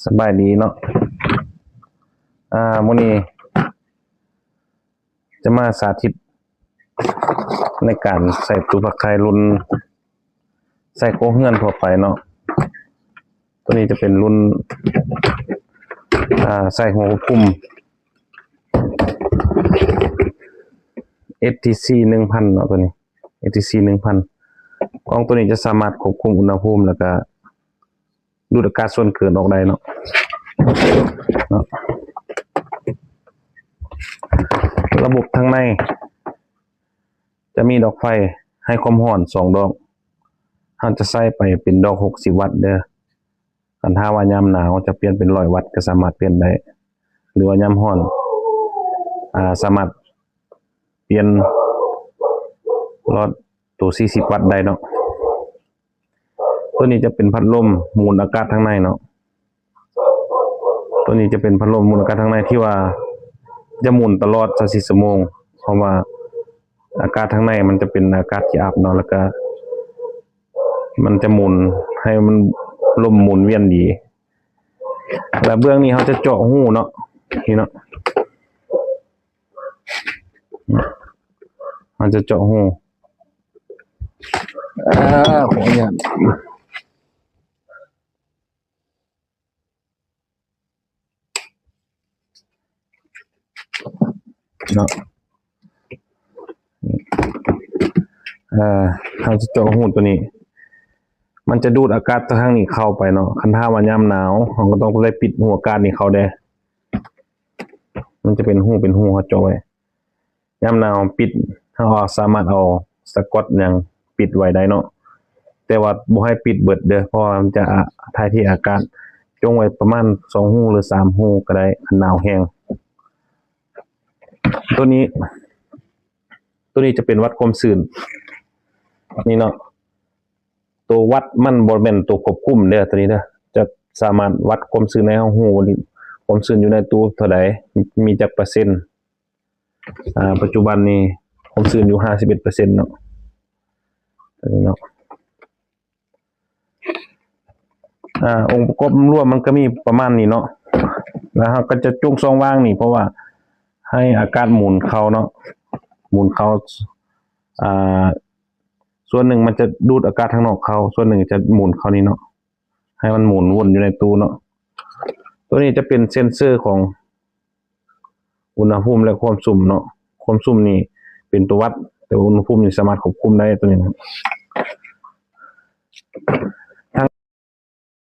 ສະບາຍດີເນາະ ອ່າ ມື້ນີ້ຈະມາສາທິດໃນການໃສ່ຕູ້ພັກໄຂ່ລຸ້ນໃສ່ຄົວເຮືອນທົ່ວໄປເນາະ. ຕົວນີ້ຈະເປັນລຸ້ນ ອ່າ ໃສ່ຫົວຄວບຄຸມ ເອສທີຊີ ໜຶ່ງພັນເນາະ ຕົວນີ້ ເອສທີຊີ ໜຶ່ງພັນ. ກ້ອງຕົວນີ້ຈະສາມາດຄວບຄຸມອຸນຫະພູມ ແລ້ວກະດູດອາກາດສ່ວນເກີນອອກໄດ້ເນາະ ເນາະ. ລະບົບທາງໃນຈະມີດອກໄຟໃຫ້ຄວາມຮ້ອນສອງດອກ ເຮົາຈະໃຊ້ໄປເປັນດອກຫົກສິບວັດເດີ. ຄັນຖ້າວ່າຍາມໜາວຈະປ່ຽນເປັນຮ້ອຍວັດກໍສາມາດປ່ຽນໄດ້ ຫຼືວ່າຍາມຮ້ອນ ອ່າ ສາມາດປ່ຽນຫຼອດໂຕສີ່ສິບວັດໄດ້ເນາະ. ຕົວນີ້ຈະເປັນພັດລົມໝູນອາກາດທາງໃນເນາະ. ຕົວນີ້ຈະເປັນພັດລົມໝູນອາກາດທາງໃນທີ່ວ່າຈະໝູນຕະຫຼອດຊາວສີ່ຊົ່ວໂມງ ເພາະວ່າອາກາດທາງໃນມັນຈະເປັນອາກາດທີ່ອັບເນາະ ແລ້ວກະ ມັນຈະໝູນໃຫ້ມັນລົມໝູນວຽນດີ. ແລ້ວເບື້ອງນີ້ເຮົາຈະເຈາະຮູເນາະ ນີ້ເນາະ ເຮົາຈະເຈາະຮູ ອາ ຂໍອະນຸຍາດ ເນາະ ເອີ ເຮົາຈະເຈາະຮູຕົວນີ້ ມັນຈະດູດອາກາດຈາກທາງນີ້ເຂົ້າໄປເນາະ. ຄັນຖ້າວ່າຍາມໜາວ ເຮົາກໍຕ້ອງໄດ້ປິດຮູອາກາດນີ້ເຂົ້າເດ້ ມັນຈະເປັນຮູເປັນຮູ ເຮົາເຈາະໄວ້. ຍາມໜາວປິດ ເຮົາສາມາດເອົາສະກອດຫຍັງປິດໄວ້ໄດ້ເນາະ ແຕ່ວ່າບໍ່ໃຫ້ປິດເບິດເດີ ເພາະວ່າມັນຈະ ອາ ຖ່າຍເທອາກາດ. ຈົ່ງໄວ້ປະມານສອງຮູ ຫຼື ສາມຮູກໍໄດ້ ຄັນໜາວແຮງ. ຕົວນີ້ ຕົວນີ້ຈະເປັນວັດຄວາມຊື້ນ ນີ້ເນາະ. ໂຕວັດມັນບໍ່ແມ່ນໂຕຄວບຄຸມເດີ ຕົວນີ້ເດີ ຈະສາມາດວັດຄວາມຊື້ນໃຫ້ເຮົາຮູ້ວ່າຄວາມຊື້ນຢູ່ໃນຕູ້ເທົ່າໃດ ມີຈັກເປີເຊັນ. ອາ ປັດຈຸບັນນີ້ຄວາມຊື້ນຢູ່ຫ້າສິບເອັດເປີເຊັນເນາະ ຕົວນີ້ເນາະ. ອາ ອົງປະກອບລວມມັນກໍມີປະມານນີ້ເນາະ ແລ້ວເຮົາກໍຈະຈຸ່ງຊ່ອງວ່າງນີ້ ເພາະວ່າໃຫ້ອາກາດໝູນເຂົ້າເນາະ ໝູນເຂົ້າ. ອາ ສ່ວນໜຶ່ງມັນຈະດູດອາກາດທາງນອກເຂົ້າ ສ່ວນໜຶ່ງຈະໝູນເຂົ້ານີ້ເນາະ ໃຫ້ມັນໝູນວົນຢູ່ໃນຕູ້ເນາະ. ຕົວນີ້ຈະເປັນເຊັນເຊີຂອງອຸນຫະພູມ ແລະ ຄວາມຊຸ່ມເນາະ. ຄວາມຊຸ່ມນີ້ເປັນຕົວວັດ ແຕ່ວ່າອຸນຫະພູມນີ້ສາມາດຄວບຄຸມໄດ້ ຕົວນີ້ນະ.